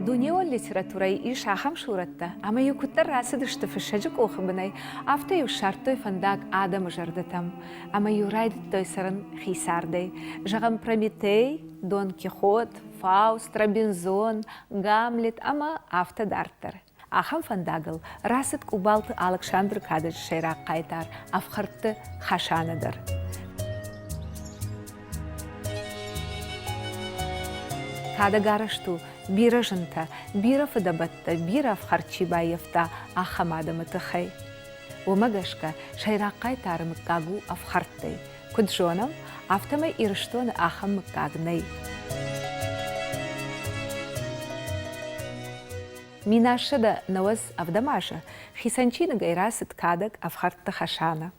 Дунеон литературӕйы ис ахӕм сурӕттӕ, ӕмӕ-иу куыддӕр рацыдысты фыссӕджы къухы бынӕй, афтӕ-иу ссардтой фӕндаг адӕмы зӕрдӕтӕм ӕмӕ-иу райдыдтой цӕрын хицардӕй. Зӕгъӕм, Прометей, Дон Кихот, Фауст, Робинзон, Гамлет ӕмӕ афтӕ дарддӕр. Ахӕм фӕндагыл рацыд Къубалты Алыксандры кадӕджы сӕйраг хъайтар Ӕфхӕрдты Хасаны дӕр. Кадӕг арӕзт у бирӕ зынтӕ, бирӕ фыдӕбӕттӕ, бирӕ ӕфхӕрд чи баййӕфта, ахӕм адӕмы тыххӕй. Уымӕ гӕсгӕ сӕйраг хъайтары мыггаг у ӕфхӕрдтӕй. Куыд зонӕм, афтӕмӕй Ирыстоны ахӕм мыггаг нӕй. 1797 азы хицӕн чиныгӕй рацыд кадӕг Ӕфхӕрдты Хӕсанӕ.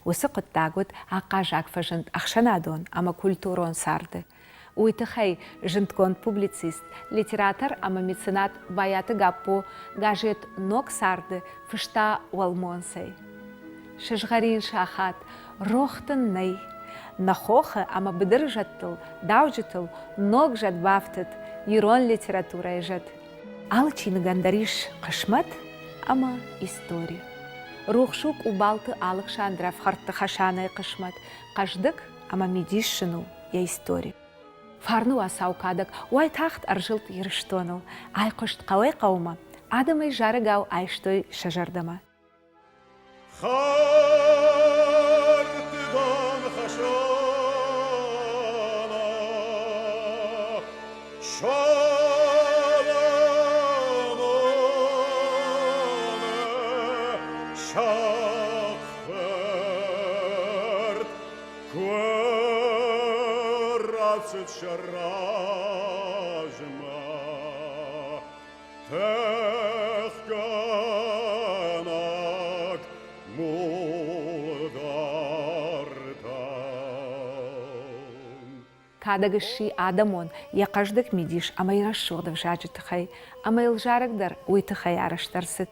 Уыцы хъуыддаг уыд ахъаззаг фӕзынд ӕхсӕнадон ӕмӕ культурон царды. Уый тыххӕй зындгонд публицист, литератор ӕмӕ меценат Байаты Гаппо газет «Ног царды» фыста уӕлмонцӕй. Сызгъӕрин сахат, рох дын нӕй. Нӕ хохы ӕмӕ быдыры зӕдтыл, дауджытыл ног зӕд бафтыд, ирон литературӕйы зӕд. Алы чиныгӕн дӕр ис хъысмӕт ӕмӕ истори. Рухс у Къубалты Алыксандры ӕфхӕрдты Хӕсанӕйы хъысмӕт, хъӕздыг ӕмӕ мидисджын у йӕ истори. Фарны уацау кадӕг уайтагъд ӕрзылд Ирыстоныл, айхъуыст хъӕуӕй-хъӕумӕ, адӕмӕй зарӕгау айстой сӕ зӕрдӕмӕ. Хӕрддон Хӕсана, Соломоны сахъ фырт Куы рацыд сӕ размӕ, тыхгӕнӕг мулдартау. Кадӕг сси адӕмон, йӕ хъӕздыг мидис ӕмӕ йӕ рӕсугъд ӕвзаджы тыххӕй, ӕмӕ йыл зарӕг дӕр уый тыххӕй арӕзт ӕрцыд.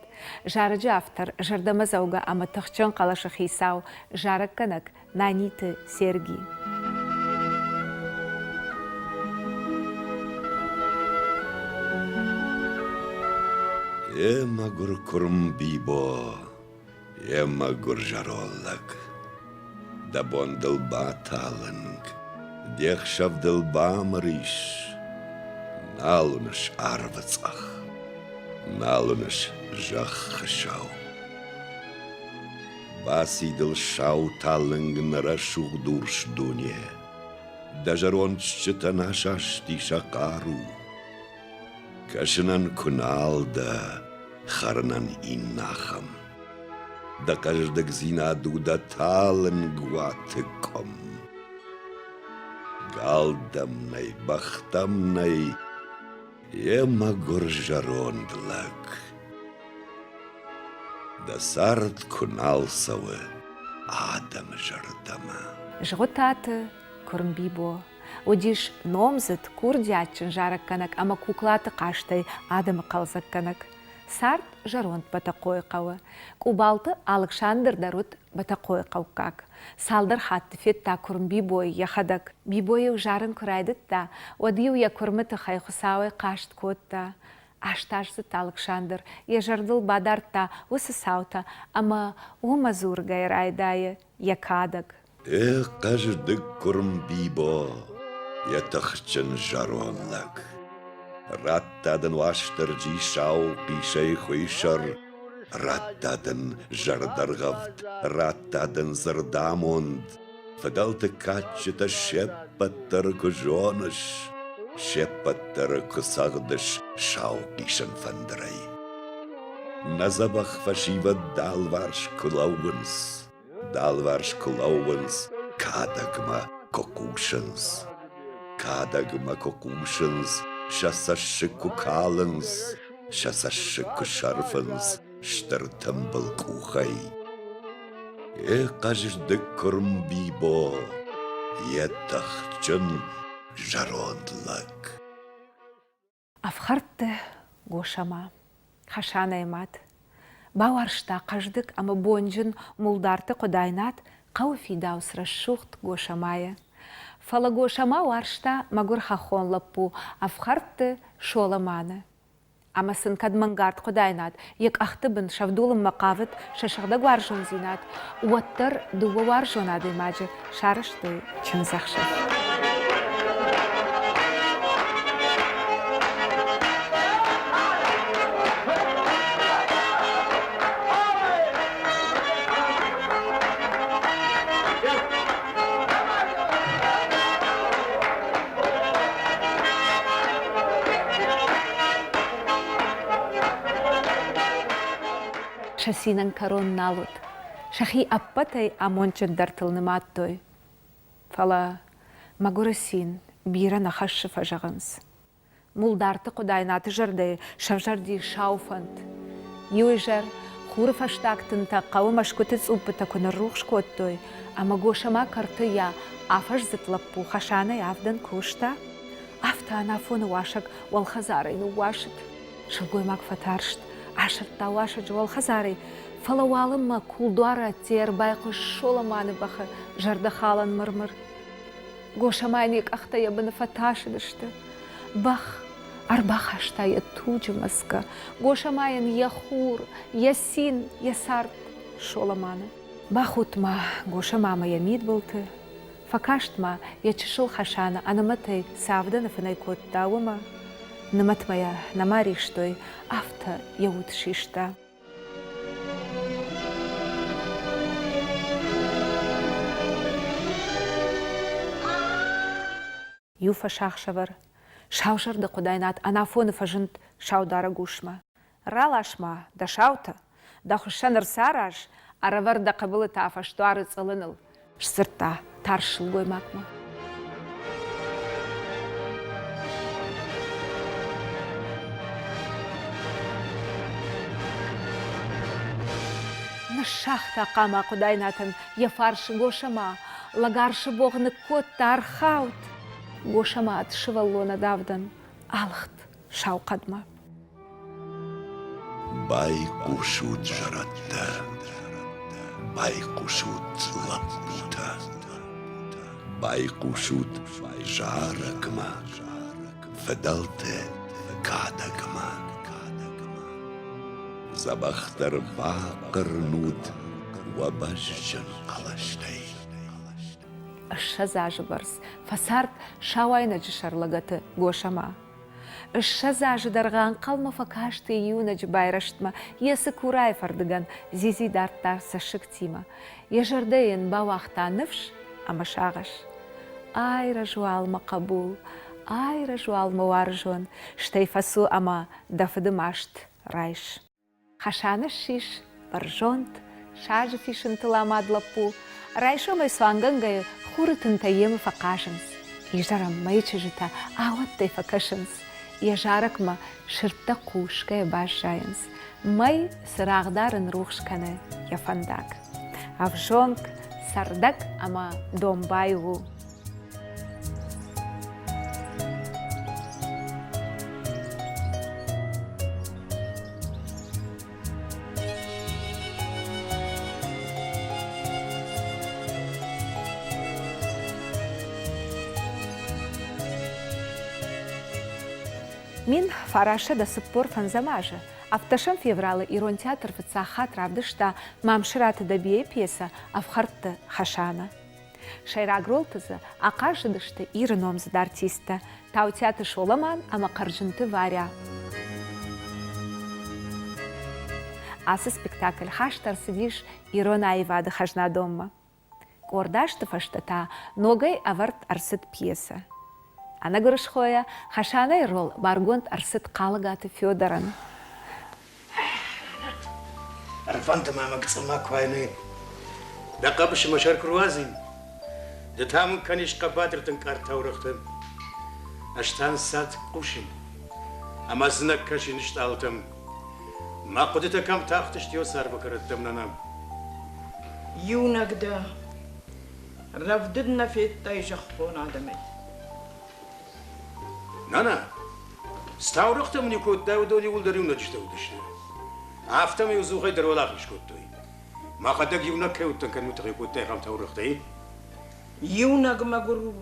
Зарӕджы автор, зӕрдӕмӕдзӕугӕ ӕмӕ тыхджын хъӕлӕсы хицау, зарӕггӕнӕг Наниты Серги. Е мӕгуыр куырм Бибо, е мӕгуыр зӕронд лӕг, дӕ бон дыл баталынг, де хсӕв дыл бамыр ис, нал уыныс арвы цъӕх, нал уыныс зӕххы сау. Баци дыл сау талынг нӕ рӕсугъд урс дуне, Дӕ зӕронд стджытӕн асасти сӕ хъару. Кӕсынӕн куы нал дӕ, хӕрынӕн иннахӕм. Дӕ хъӕздыгдзинад у дӕ талынг уаты къуым. Гал дӕм нӕй, бӕх дӕм нӕй, Йе мӕгуыр зӕронд лӕг, дӕ цард куы нал цӕуы адӕмы зӕрдӕмӕ. Згъуытаты куырм Бибо уыдис номдзыд, курдиатджын зарӕггӕнӕг ӕмӕ куклаты хъазтӕй адӕмы хъӕлдзӕггӕнӕг. Цард зӕронд Бӕтӕхъойы хъӕуы. Къубалты Алыксандр дӕр уыд Бӕтӕхъойыхъӕуккаг. Цалдӕр хатты федта куырм Бибойы йӕхӕдӕг. Бибо-иу зарын куы райдыдта, уӕд-иу йӕ куырмы тыххӕй Хуыцауӕй хъаст кодта. Астаздзыд Алыксандр йӕ зӕрдыл бадардта уыцы цаутӕ ӕмӕ уымӕ дзургӕйӕ райдайы йӕ кадӕг. Эх, хъӕздыг куырм Бибо, йӕ тыхджын зӕронд лӕг! Радта дын Уастырджи сау хъисӕй хуыйсӕр, Радта дын зӕрдӕргъӕвд, радта дын дзырдамонд, Фыдӕлты кадджытӕ се ппӕт дӕр куы зоныс, Се ппӕт дӕр куы цӕгъдыс сау хъисын фӕндырӕй. Нӕ дзӕбӕх фӕсивӕд дӕлварс куы лӕууынц, Дӕлварс куы лӕууынц, кадӕгмӕ куы хъусынц. Кадӕгмӕ куы хъусынц, сӕ цӕссыг куы калынц, сӕ цӕссыг куы сӕрфынц стыр тымбыл къухӕй. Йе хъӕздыг куырм Бибо, йӕ тыхджын зӕронд лӕг. Ӕфхӕрдты Госӕма, Хӕсанӕйы мад, бауарзта хъӕздыг ӕмӕ бонджын Мулдарты Хъуыдайнат хъӕуы фидауц рӕсугъд Госӕмайы. Фӕлӕ Госӕма уарзта мӕгуыр хӕххон лӕппу Ӕфхӕрдты Соломаны. Ӕмӕ сын кӕд мӕнгард Хъуыдайнат йӕ къӕхты бын сӕвдулынмӕ хъавыд сӕ сыгъдӕг уарзондзинад, уӕддӕр дыууӕ уарзон адӕймаджы сарӕзтой чындзӕхсӕв. Сӕ цинӕн кӕрон нал уыд. Сӕхи ӕппӕтӕй амондджындӕртыл нымадтой. Фӕлӕ мӕгуыры цин бирӕ нӕ хӕссы, фӕзӕгъынц. Мулдарты Хъуыдайнаты зӕрдӕйы сӕвзӕрди сау фӕнд. Иу изӕр хуры фӕстаг тынтӕ хъӕуы мӕсгуыты цъуппытӕ куы ныррухс кодтой ӕмӕ Госӕма кӕрты йӕ афӕздзыд лӕппу Хасанӕй авдӕн куы уызта, афтӕ ӕнафоны уасӕг уӕлхӕдзарӕй ныууасыд. Сылгоймаг фӕтарст, асырдта уасӕджы уӕлхӕдзарӕй, фӕлӕ уалынмӕ кулдуары ӕдде ӕрбайхъуыст Соломаны бӕхы зӕрдӕхалӕн мыр-мыр. Госӕмайӕн йӕ къӕхтӕ йӕ быны фӕтасыдысты. Бӕх ӕрбахаста йӕ туджы мӕцгӕ, Госӕмайӕн йӕ хур, йӕ цин, йӕ цард Соломаны. Бахудт ма Госӕмамӕ йӕ мидбылты, фӕкаст ма йӕ чысыл Хасаны ӕнӕмӕтӕй цы авдӕны фынӕй кодта, уымӕ. Нымӕтмӕ йӕ нӕма ристой, афтӕ йӕ уд систа. Иу фӕсахсӕвӕр саузӕрдӕ Хъуыдайнат ӕнафоны фӕзынд саударӕг усмӕ. Ралас-ма дӕ саутӕ, дӕ хуыссӕн ӕрцараз, ӕрӕвӕр дӕ хъыбылы та фӕсдуары цъылыныл, сдзырдта тарст сылгоймагмӕ. Ныссагъта хъама Хъуыдайнатӕн йӕ фарс Госӕма, лӕгӕрсы богъ ныккодта, ӕрхауд. Госӕма ӕд сывӕллон ӕд авдӕн алыгъд сау хъӕдмӕ. Байхъусут, зӕрӕдтӕ, байхъусут, лӕппутӕ, байхъусут зарӕгмӕ, фыдӕлты кадӕгмӕ. Дзӕбӕхдӕр бахъырнут уӕ бӕзджын хъӕлӕстӕй. 20 азы бӕрц фӕцард Сауайнӕджы сӕрлӕгӕты Госӕма. 20 азы дӕргъы ӕнхъӕлмӕ фӕкаст йӕ иунӕджы байрӕзтмӕ, йӕ цыкурайы фӕрдыгӕн дзидзи дардта цӕссыгтимӕ. Йӕ зӕрдӕ йын бауагъта ныфс ӕмӕ сагъӕс. Айрӕз уал, мӕ хъӕбул, айрӕз уал, мӕ уарзон, стӕй фӕцу ӕмӕ дӕ фыды маст райс. Хасаны ссис бӕрзонд, сажы фисынтыл амад лӕппу. Райсомӕй цуангӕнгӕйӕ хуры тынтӕ йемӕ фӕхъазынц. Изӕрӕн мӕйы чызджытӕ ауӕттӕй фӕкӕсынц. Йӕ зарӕгмӕ сырдтӕ хъусгӕйӕ баззайынц. Мӕй цырагъдар ын рухс кӕны йӕ фӕндаг. Ӕвзонг, цӕрдӕг ӕмӕ домбай у. 1945 азы ӕвддӕсӕм февралы Ирон театр фыццаг хатт равдыста Мамсыраты Дӕбейы пьесӕ «Ӕфхӕрдты Хӕсанӕ». Сӕйраг ролты дзы ахъазыдысты Иры номдзыд артисттӕ Таутиаты Соломан ӕмӕ Хъӕрджынты Варя. Ацы спектакль хаст ӕрцыдис ирон аивады хӕзнадонмӕ. Къорд азты фӕстӕ та ногӕй ӕвӕрд ӕрцыд пьесӕ. Ӕнӕгуырысхойӕ Хасанайы рол баргонд ӕрцыд Хъалыгаты Федорӕн. Ӕрфӕнты ма мӕ гыццыл куы айны. Дӕ хъӕбысы мӕ сӕр куы руадзин. Ды та мын кӕнис хъӕбатырты ӕнкъард таурӕгътӕ. Ӕз та ӕнцад хъусын ӕмӕ ӕдзынӕг кӕсын стъалытӕм. Мӕ хъуыдытӕ кӕм тахтысты йӕ царвы кӕрӕттӕм, нана. Иунӕг дӕ, рӕвдыд нӕ федтай зӕххон адӕмӕй. Нана, цы таурӕгътӕ мын-иу кодтай, уыдон иууылдӕр иунӕджытӕ уыдысты. Афтӕмӕй-иу дзухӕй дӕр уӕлахиз кодтой. Мӕхӕдӕг иунӕг кӕй уыдтӕн, кӕд уый тыххӕй кодтай ахӕм таурӕгътӕй? Иунӕг мӕгуыр у,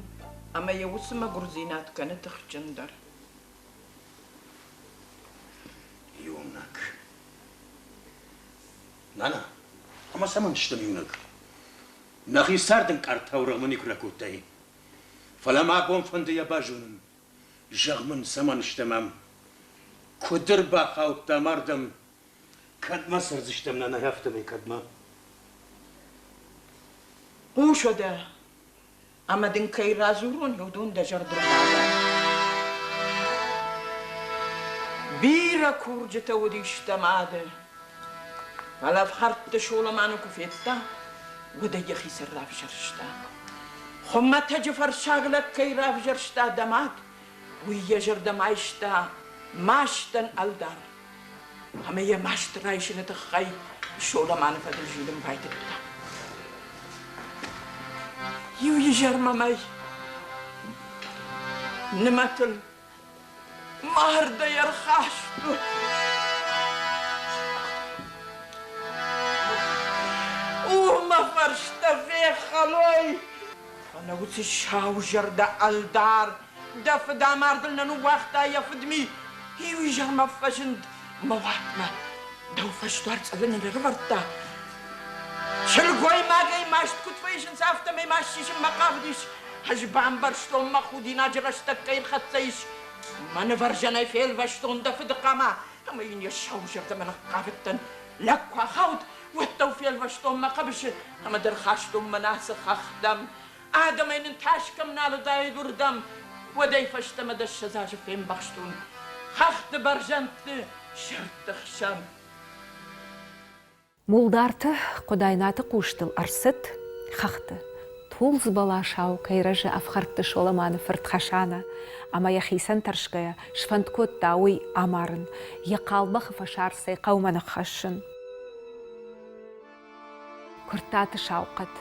ӕмӕ йӕ уыцы мӕгуырдзинад кӕны тыхджындӕр. Иунӕг. Нана, ӕмӕ цӕмӕн стӕм иунӕг? Нӕхи цард ӕнкъард таурӕгъмӕ никуы ракодтай. Фӕлӕ мӕ бон фӕнды йӕ базонын. Зӕгъ мын, цӕмӕн стӕм ам? Куыд ӕрбахаудтам ардӕм? Кӕдмӕ цӕрдзыстӕм нӕ афтӕмӕй, кӕдмӕ? Хъус уӕдӕ, ӕмӕ дын кӕй радзурон, уыдон дӕ зӕрдыл бадар. Бирӕ курджытӕ уыдис дӕ мады, фӕлӕ ӕфхӕрдты Соломаны куы федта, уӕд ӕй йӕхицӕн равзӕрста. Хуымӕтӕджы фӕрсаг лӕг кӕй равзӕрста дӕ мад, уый йӕ зӕрдӕмӕ айста мастӕн ӕлдар. Ӕмӕ йӕ маст райсыны тыххӕй Соломаны фӕдыл зилын байдыдта. Иу изӕр мӕм ӕй нымӕтыл мардӕй ӕрхастой. О, мӕ фӕрстӕ фехӕлой! Фӕлӕ уыцы саузӕрдӕ ӕлдар Дӕ фыд амардыл нӕ ныууагъта йӕ фыдми. Иу изӕрмӕ фӕзынд мӕ уатмӕ. Дӕу фӕсдуар цъылыны ӕрӕвӕрдта. Сылгоймагӕй маст куыд фӕисынц, афтӕмӕй маст сисынмӕ хъавыдис. Ӕз бамбӕрстон, мӕ худинаджы рӕстӕг кӕй ӕрхӕццӕ ис. Мӕ нывӕрзӕнӕй фелвӕстон дӕ фыды хъама ӕмӕ йын йӕ сау зӕрдӕмӕ ныхъхъавыдтӕн. Лӕг куы ахауд, уӕд дӕу фелвӕстон мӕ хъӕбысы ӕмӕ дӕ рхастон мӕнӕ ацы хӕхтӕм. Адӕмӕй нын тас кӕм нал уыдаид, уырдӕм, уӕдӕй фӕстӕмӕ дӕ 20 азы фембӕхстон хӕхты бӕрзӕндты сырдты хсӕн. Мулдарты Хъуыдайнаты хъустыл ӕрцыд хӕхты тулдз бӕласау кӕй рӕзы ӕфхӕрдты Соломаны фырт Хӕсанӕ, ӕмӕ йӕхицӕн тӕрсгӕйӕ сфӕнд кодта уый амарын, йӕ хъал бӕхы фӕсарцӕй хъӕумӕ ныххӕссын. Куырттаты саухъӕд.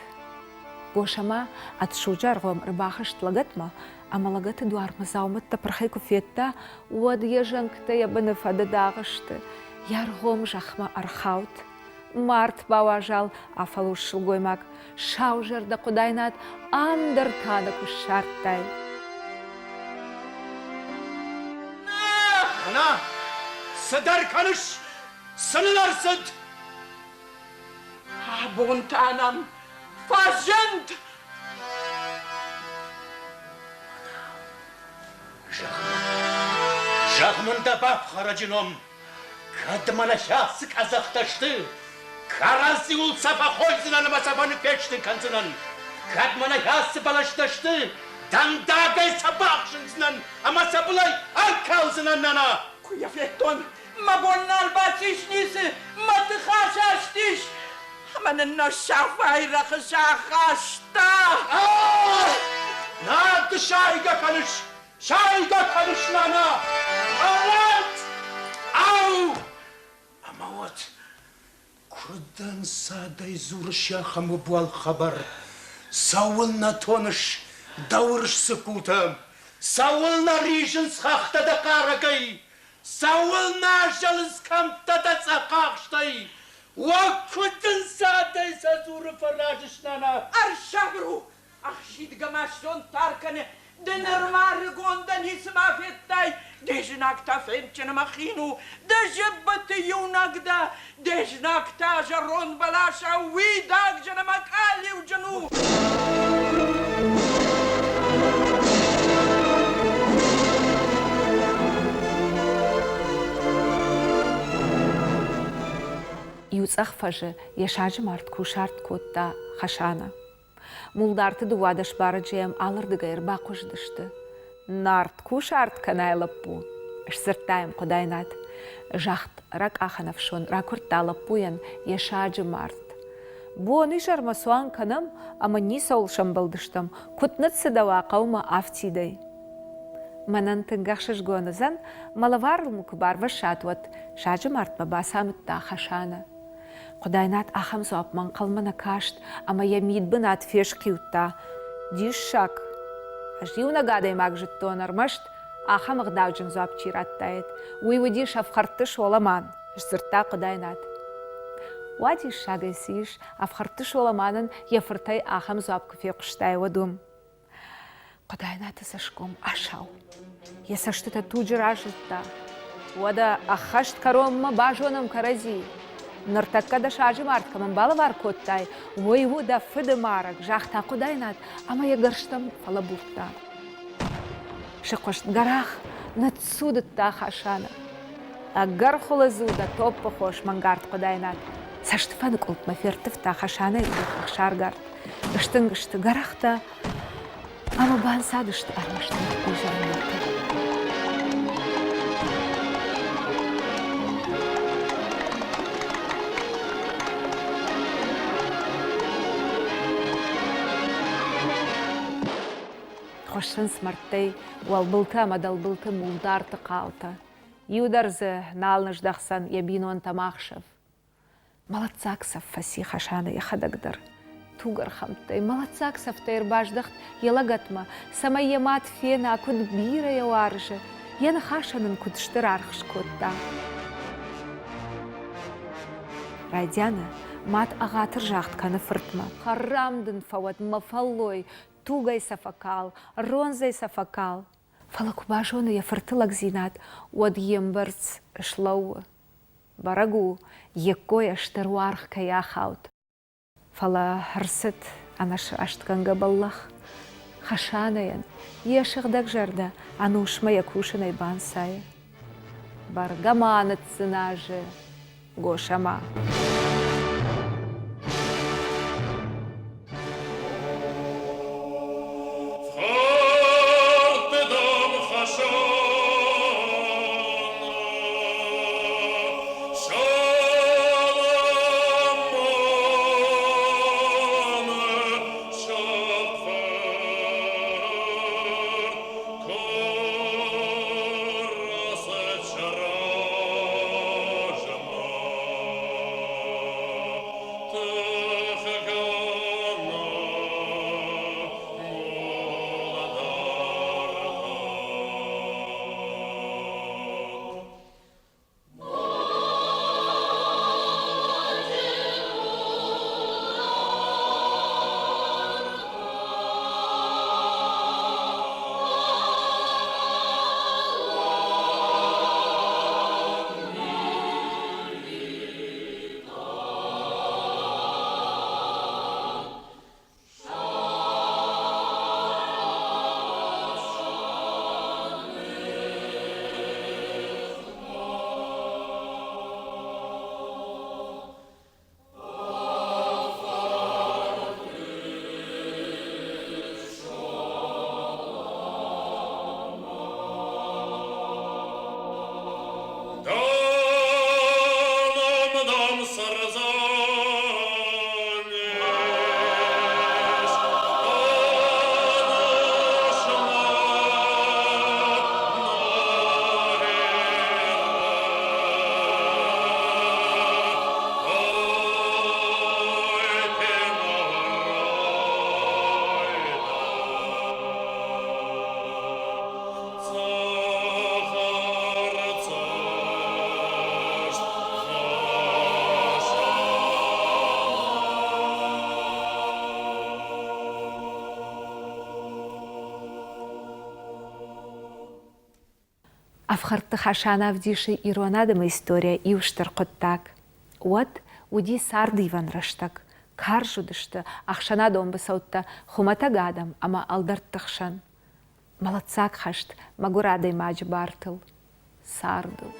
Госӕма ӕд суджы ӕргъом ӕрбахызт лӕгӕтмӕ ӕмӕ лӕгӕты дуармӕ дзаумӕттӕ пырхӕй куы федта, уӕд йӕ зӕнгтӕ йӕ быны фӕдыдагъ сты, йӕ ӕргъом зӕхмӕ ӕрхауд. Март бауазал, афӕлурс сылгоймаг, саузӕрдӕ Хъуыдайнат ам дӕр та дӕ куы ссардтай. Нана, цыдӕр кӕныс? Цы ныл ӕрцыд? Абон та нӕм фӕзынд! Зӕгъ мын дӕ бафхӕрӕджы ном, кӕд мӕнӕ хӕцы къӕдзӕхтӕ сты, кӕрӕдзиуыл сӕ фӕхойдзынӕн ӕмӕ сӕ фӕныффестын кӕндзынӕн. Кӕд мӕнӕ хӕцы бӕлӕстӕ сты, дӕндагӕй сӕ бахсындзынӕн ӕмӕ сӕ былӕй ӕркалдзынӕн, нана! Куы йӕ федтон, Мӕ бон нал бацис ницы, мӕ тых асастис, ӕмӕ нын нӕ сафайы рӕхыс ахаста. Нӕ ды сайгӕ кӕныс, сайгӕ кӕныс, нана! Мӕлӕт! Ау! Ӕмӕ уӕд Куыд ӕнцадӕй дзурыс ахӕм ӕбуалгъ хабар? Цӕуылнӕ тоныс дӕ урс дзыккутӕ? Цӕуылнӕ ризынц хӕхтӕ дӕ хъарӕгӕй? Цӕуылнӕ азӕлынц кӕмттӕ дӕ цъӕхахстӕй? Уӕ, куыд ӕнцадӕй сӕ дзуры фӕразыс, нана? Ӕрсабыр у! Ӕхсидгӕ ма зонд тар кӕны, ды нырма ӕрыгон дӕ ницыма федтай, де знаг та фендджын ӕмӕ хин у, дӕ зӕббӕты иунӕг дӕ, де знаг та зӕронд бӕласау уидагджын ӕмӕ къалиуджын у. Иу цъӕх фӕзы йӕ саджы мард кусарт кодта Хӕсанӕ. Мулдарты 12 барӕджы йӕм алырдыгӕй ӕрбахъуызыдысты. Нарт кусарт кӕнай лӕппу, сдзырдта йӕм Хъуыдайнат. Загъд ракъахӕн ӕфсон ракуырдта лӕппуйӕн йӕ саджы мард. Бон-изӕрмӕ цуан кӕнӕм ӕмӕ ницӕуыл сӕмбӕлдыстӕм, куыд ныццыдӕуа хъӕумӕ афтидӕй. Мӕнӕн тынг ӕхсызгон уыдзӕн, мӕ лӕварыл мын куы барвӕссат, уӕд саджы мардмӕ бацамыдта Хӕсанӕ. Хъуыдайнат ахӕм дзуапмӕ ӕнхъӕлмӕ нӕ каст ӕмӕ йӕ мидбынат фесхъиудта. Диссаг! Ӕз иунӕг адӕймаг зыдтон ӕрмӕст ахӕм ӕгъдауджын дзуапп чи радтаид, уый уыдис Ӕфхӕрдты Соламан, сдзырдта Хъуыдайнат. Уадиссагӕй цы ис, Ӕфхӕрдты Соламанӕн йӕ фыртӕй ахӕм дзуапп куы фехъуыстай, уӕд уым. Хъуыдайнаты цӕсгом асау. Йӕ цӕстытӕ туджы разылдта. Уӕдӕ ӕххӕст кӕронмӕ базонӕм кӕрӕдзи. Ныртӕккӕ дӕ саджы мард кӕмӕн балӕвар кодтай, уый у дӕ фыды марӕг, загъта Хъуыдайнат ӕмӕ йӕ гӕрзтӕм фӕлӕбурдта. Сыхъуыст гӕрах, ныццудыдта Хасаны. Ӕгӕр хуылыдз у дӕ топпыхос, мӕнгард Хъуыдайнат. Цӕстыфӕныкъуылдмӕ ферттывта Хасанайы къух ӕхсаргард. Стынг сты гӕрӕхтӕ ӕмӕ банцадысты ӕрмӕстдӕр изӕрмилтӕ. Хуыссынц мӕрдтӕй уӕлбылты ӕмӕ дӕлбылты мулдарты хъалтӕ. Иу дӕр дзы нал ныздӕхдзӕн йӕ бинонтӕм ӕхсӕв. Мӕлӕтдзаг цӕф фӕци Хасаны йӕхӕдӕг дӕр. Тугӕрхӕмттӕй, мӕлӕтдзаг цӕфтӕй ӕрбаздӕхт йӕ лӕгӕтмӕ, цӕмӕй йӕ мад фена, куыд бирӕ йӕ уарзы, йӕ ныхасӕн ын куыд стыр аргъ скодта. Райдианы мад ӕгъатыр загъд кӕны фыртмӕ. Хӕрам дын фӕуӕд мӕ фӕллой, тугӕй сӕ фӕкал, рондзӕй сӕ фӕкал. Фӕлӕ куы базоны йӕ фырты лӕгдзинад, уӕд йе мбӕрц слӕууы. Бӕрӕг у, йе ккойӕ стыр уаргъ кӕй ахауд. Фӕлӕ ӕрцыд ӕнӕсрастгӕнгӕ бӕллӕх. Хӕсанӕйӕн йӕ сыгъдӕг зӕрдӕ ӕнусмӕ йӕ кусынӕй банцайы. Бӕргӕ ма ныдздзыназы Госӕма. Ӕфхӕрдты Хасан ӕвдисы ирон адӕмы историйӕ иу стыр хъуыддаг. Уӕд уыди цардивӕн рӕстӕг, карз уыдысты ӕхсӕнадон быцӕуттӕ хуымӕтӕг адӕм ӕмӕ ӕлдӕртты хсӕн. Мӕлӕтдзаг хӕст мӕгуыр адӕймаджы бартыл, цардыл.